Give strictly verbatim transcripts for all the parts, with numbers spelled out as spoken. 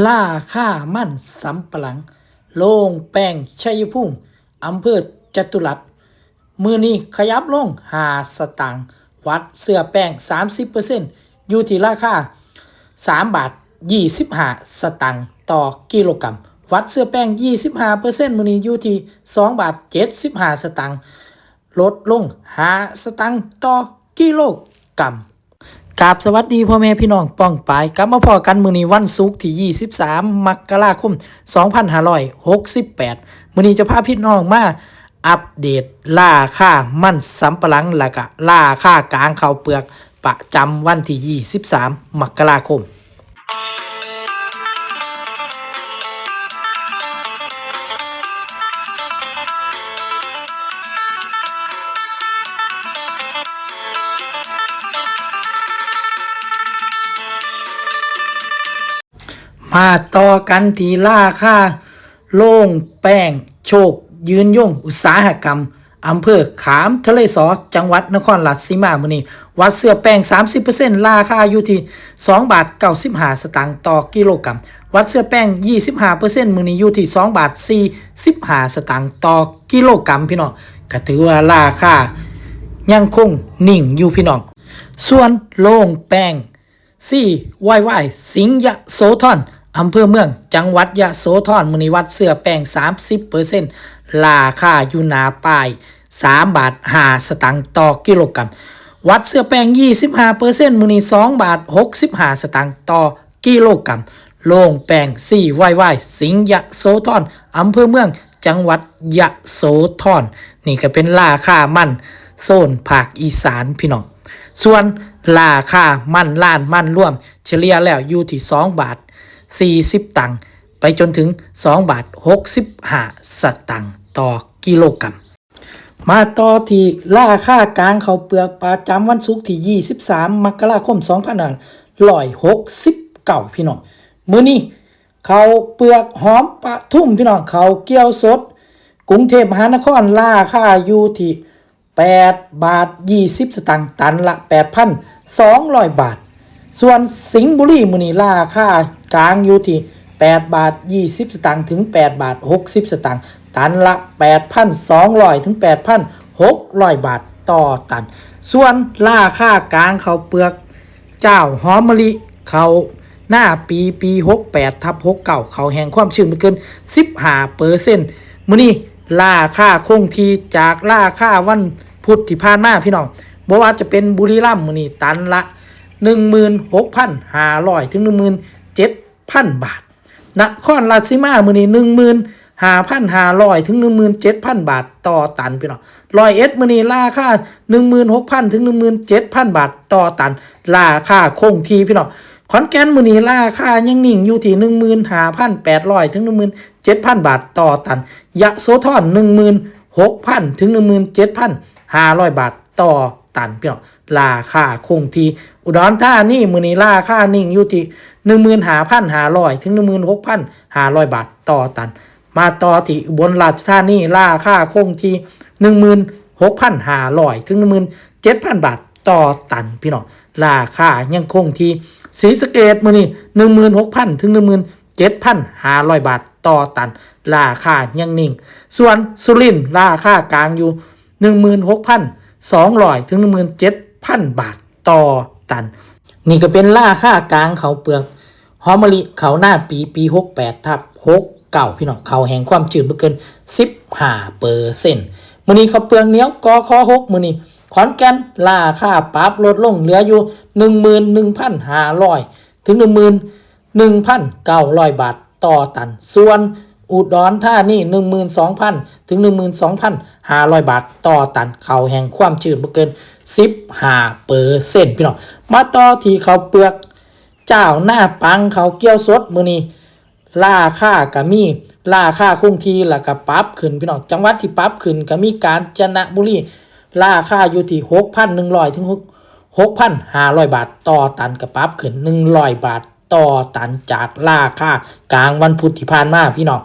ราคามันสำปะหลัง โรงแป้งชัยภูมิ อำเภอจตุรัส มื้อนี้ขยับลงห้าสตางค์ วัดเสื้อแป้งสามสิบเปอร์เซ็นต์ อยู่ที่ราคาสามบาทยี่สิบห้าสตางค์ต่อกิโลกรัม วัดเสื้อแป้งยี่สิบห้าเปอร์เซ็นต์ มื้อนี้อยู่ที่สองบาทเจ็ดสิบห้าสตางค์ ลดลงห้าสตางค์ต่อกิโลกรัม กราบสวัสดีพ่อแม่พี่น้องป้องปาย กลับมาพ้อกันมื้อนี้วันศุกร์ที่ยี่สิบสามมกราคมสองพันห้าร้อยหกสิบแปด มื้อนี้จะพาพี่น้องมาอัปเดตราคามันสำปะหลัง และกะราคากลางข้าวเปลือกประจำวันที่ยี่สิบสามมกราคม มาต่อกันที่ราคาโรงแป้งโชคยืนยงอุตสาหกรรม อำเภอขามทะเลสอ จังหวัดนครราชสีมา มื้อนี้วัดเสื้อแป้งสามสิบเปอร์เซ็นต์ ราคาอยู่ที่สองบาทเก้าสิบห้าสตางค์ต่อกิโลกรัม วัดเสื้อแป้งยี่สิบห้าเปอร์เซ็นต์ มื้อนี้อยู่ที่สองบาทสี่สิบห้าสตางค์ต่อกิโลกรัมพี่น้อง ก็ถือว่าราคายังคงนิ่งอยู่พี่น้อง ส่วนโรงแป้ง ซีวายวาย สิงห์ยโสธร อำเภอเมือง จังหวัดยโสธร มื้อนี้วัดเสื้อแป้งสามสิบเปอร์เซ็นต์ ราคาอยู่หน้าป้ายสามบาทห้าสตางค์ต่อกิโลกรัม วัดเสื้อแป้งยี่สิบห้าเปอร์เซ็นต์ มื้อนี้สองบาทหกสิบห้าสตางค์ต่อกิโลกรัม โรงแป้ง ซีวายวาย สิงห์ยโสธร อำเภอเมือง จังหวัดยโสธร นี่ก็เป็นราคามันโซนภาคอีสานพี่น้อง ส่วนราคามันล้านมันรวมเฉลี่ยแล้วอยู่ที่สองบาทสี่สิบตังค์ ไปจนถึงสองบาทหกสิบห้าสตางค์ต่อกิโลกรัม มาต่อที่ราคากลางข้าวเปลือกประจำวันศุกร์ที่ยี่สิบสามมกราคมสองพันห้าร้อยหกสิบเก้าพี่น้อง มื้อนี้ข้าวเปลือกหอมปทุมพี่น้อง ข้าวเกี่ยวสด กรุงเทพมหานคร ราคาอยู่ที่แปดบาทยี่สิบสตางค์ ตันละแปดพันสองร้อยบาท ส่วนสิงห์บุรีมื้อนี้ราคากลางอยู่ที่แปดบาทยี่สิบสตางค์ถึงแปดบาทหกสิบสตางค์ ตันละแปดพันสองร้อยถึงแปดพันหกร้อยบาทต่อตัน ส่วนราคากลางข้าวเปลือก เจ้าหอมมะลิ ข้าวนาปี ปีหกแปดทับหกเก้า ข้าวแห้งความชื้นบ่เกินสิบห้าเปอร์เซ็นต์ มื้อนี้ราคาคงที่จากราคาวันพุธที่ผ่านมาพี่น้อง บ่ว่าจะเป็นบุรีรัมย์มื้อนี้ตันละหนึ่งหมื่นหกพันห้าร้อยถึงหนึ่งหมื่นเจ็ดพันบาท นครราชสีมามื้อนี้หนึ่งหมื่นห้าพันห้าร้อยถึงหนึ่งหมื่นเจ็ดพันบาทต่อตันพี่น้อง ร้อยเอ็ดมื้อนี้ราคาหนึ่งหมื่นหกพันถึงหนึ่งหมื่นเจ็ดพันบาทต่อตัน ราคาคงที่พี่น้อง ขอนแก่นมื้อนี้ราคายังนิ่งอยู่ที่หนึ่งหมื่นห้าพันแปดร้อยถึงหนึ่งหมื่นเจ็ดพันบาทต่อตัน ยโสธรหนึ่งหมื่นหกพันถึงหนึ่งหมื่นเจ็ดพันห้าร้อยบาทต่อตันพี่น้อง ราคาคงที่ อุดรธานีมื้อนี้ราคานิ่งอยู่ที่หนึ่งหมื่นห้าพันห้าร้อยถึงหนึ่งหมื่นหกพันห้าร้อยบาทต่อตัน มาต่อที่อุบลราชธานี ราคาคงที่หนึ่งหมื่นหกพันห้าร้อยถึงหนึ่งหมื่นเจ็ดพันบาทต่อตันพี่น้อง ราคายังคงที่ ศรีสะเกษมื้อนี้หนึ่งหมื่นหกพันถึงหนึ่งหมื่นเจ็ดพันห้าร้อยบาทต่อตัน ราคายังนิ่ง ส่วนสุรินทร์ราคากลางอยู่หนึ่งหมื่นหกพันสองร้อยถึงหนึ่งหมื่นเจ็ดพันบาทต่อตัน นี่ก็เป็นราคากลางข้าวเปลือก หอมมะลิข้าวนาปี ปีหกแปดทับหกเก้าพี่น้อง ข้าวแห้งความชื้นบ่เกินสิบห้าเปอร์เซ็นต์ มื้อนี้ข้าวเปลือกเหนียว กขหกมื้อนี้ ขอนแก่นราคาปรับลดลงเหลืออยู่หนึ่งหมื่นหนึ่งพันห้าร้อยถึงหนึ่งหมื่นหนึ่งพันเก้าร้อยบาทต่อตัน ส่วนอุดรธานีหนึ่งหมื่นสองพันถึงหนึ่งหมื่นสองพันห้าร้อยบาทต่อตัน ข้าวแห้งความชื้นบ่เกินสิบห้าเปอร์เซ็นต์พี่น้อง มาต่อที่ข้าวเปลือก เจ้านาปังข้าวเกี่ยวสดมื้อนี้ ราคาก็มีราคาคงที่ แล้วก็ปรับขึ้นพี่น้อง จังหวัดที่ปรับขึ้นก็มีกาญจนบุรี ราคาอยู่ที่หกพันหนึ่งร้อยถึงหกพันห้าร้อยบาทต่อตัน ก็ปรับขึ้นหนึ่งร้อยบาทต่อตัน จากราคากลางวันพุธที่ผ่านมาพี่น้อง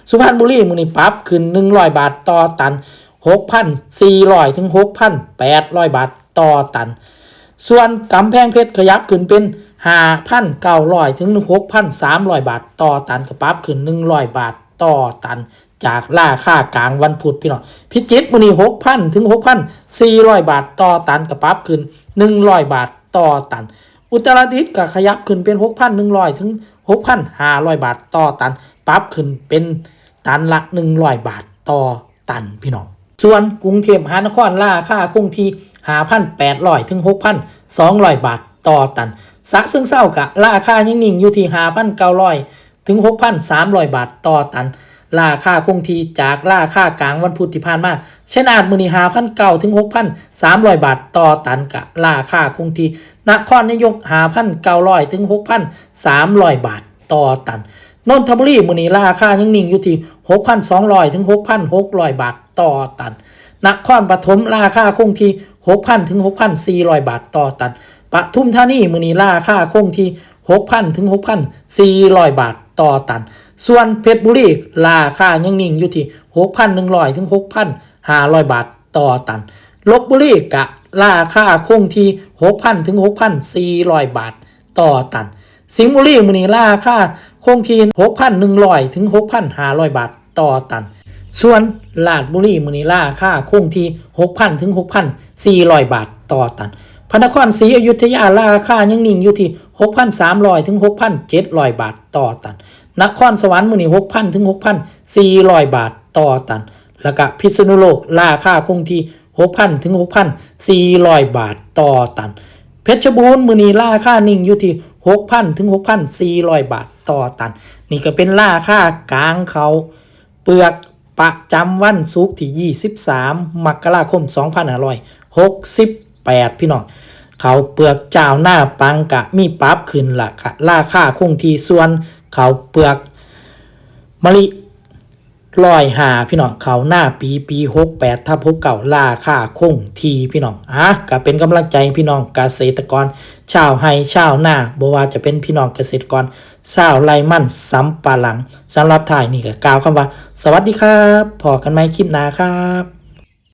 สุพรรณบุรีมื้อนี้ปรับขึ้นหนึ่งร้อยบาทต่อตัน หกพันสี่ร้อยถึงหกพันแปดร้อยบาทต่อตัน ส่วนกำแพงเพชรขยับขึ้นเป็น ห้าพันเก้าร้อยถึงหกพันสามร้อยบาทต่อตัน ก็ปรับขึ้นหนึ่งร้อยบาทต่อตัน จากราคากลางวันพุธพี่น้อง พิจิตรมื้อนี้หกพันถึงหกพันสี่ร้อยบาทต่อตัน ก็ปรับขึ้นหนึ่งร้อยบาทต่อตัน อุตรดิตถ์ก็ขยับขึ้นเป็นหกพันหนึ่งร้อยถึงหกพันห้าร้อยบาทต่อตัน ปรับขึ้นเป็นตันละหนึ่งร้อยบาทต่อตันพี่น้อง ส่วนกรุงเทพมหานครราคาคงที่ห้าพันแปดร้อยถึงหกพันสองร้อยบาทต่อตัน ฉะเชิงเทราก็ราคายังนิ่งอยู่ที่ห้าพันเก้าร้อยถึงหกพันสามร้อยบาทต่อตัน ราคาคงที่จากราคากลางวันพุธที่ผ่านมา ชัยนาทมื้อนี้ห้าพันเก้าถึงหกพันสามร้อยบาทต่อตัน ก็ราคาคงที่ นครนายกห้าพันเก้าร้อยถึงหกพันสามร้อยบาทต่อตัน นนทบุรีมื้อนี้ราคายังนิ่งอยู่ที่หกพันสองร้อยถึงหกพันหกร้อยบาทต่อตัน นครปฐมราคาคงที่หกพันถึงหกพันสี่ร้อยบาทต่อตัน ปทุมธานีมื้อนี้ราคาคงที่หกพันถึงหกพันสี่ร้อยบาทต่อตัน ส่วนเพชรบุรีราคายังนิ่งอยู่ที่หกพันหนึ่งร้อยถึงหกพันห้าร้อยบาทต่อตัน ลพบุรีก็ราคาคงที่หกพันถึงหกพันสี่ร้อยบาทต่อตัน สิงห์บุรีมื้อนี้ราคาคงที่หกพันหนึ่งร้อยถึงหกพันห้าร้อยบาทต่อตัน ส่วนราชบุรีมื้อนี้ราคาคงที่หกพันถึงหกพันสี่ร้อยบาทต่อตัน พระนครศรีอยุธยาราคายังนิ่งอยู่ที่หกพันสามร้อยถึงหกพันเจ็ดร้อยบาทต่อตัน นครสวรรค์มื้อนี้หกพันถึงหกพันสี่ร้อยบาทต่อตัน แล้วก็พิษณุโลกราคาคงที่หกพันถึงหกพันสี่ร้อยบาทต่อตัน เพชรบูรณ์มื้อนี้ราคานิ่งอยู่ที่หกพันถึงหกพันสี่ร้อยบาทต่อตัน นี่ก็เป็นราคากลางข้าวเปลือกประจำวันศุกร์ที่ยี่สิบสามมกราคมสองพันห้าร้อยหกสิบแปดพี่น้อง ข้าวเปลือกเจ้านาปังก็มีปรับขึ้นละค่ะ ราคาคงที่ ส่วนข้าวเปลือกมะลิ ร้อยห้าพี่น้อง ข้าวนาปี ปีหกแปดทับหกเก้า ราคาคงที่พี่น้อง อ่ะ ก็เป็นกำลังใจให้พี่น้องเกษตรกร ชาวไร่ชาวนา บ่ว่าจะเป็นพี่น้องเกษตรกร ชาวไร่มันสำปะหลัง สำหรับท้ายนี้ก็กล่าวคำว่า สวัสดีครับ พ้อกันใหม่คลิปหน้าครับ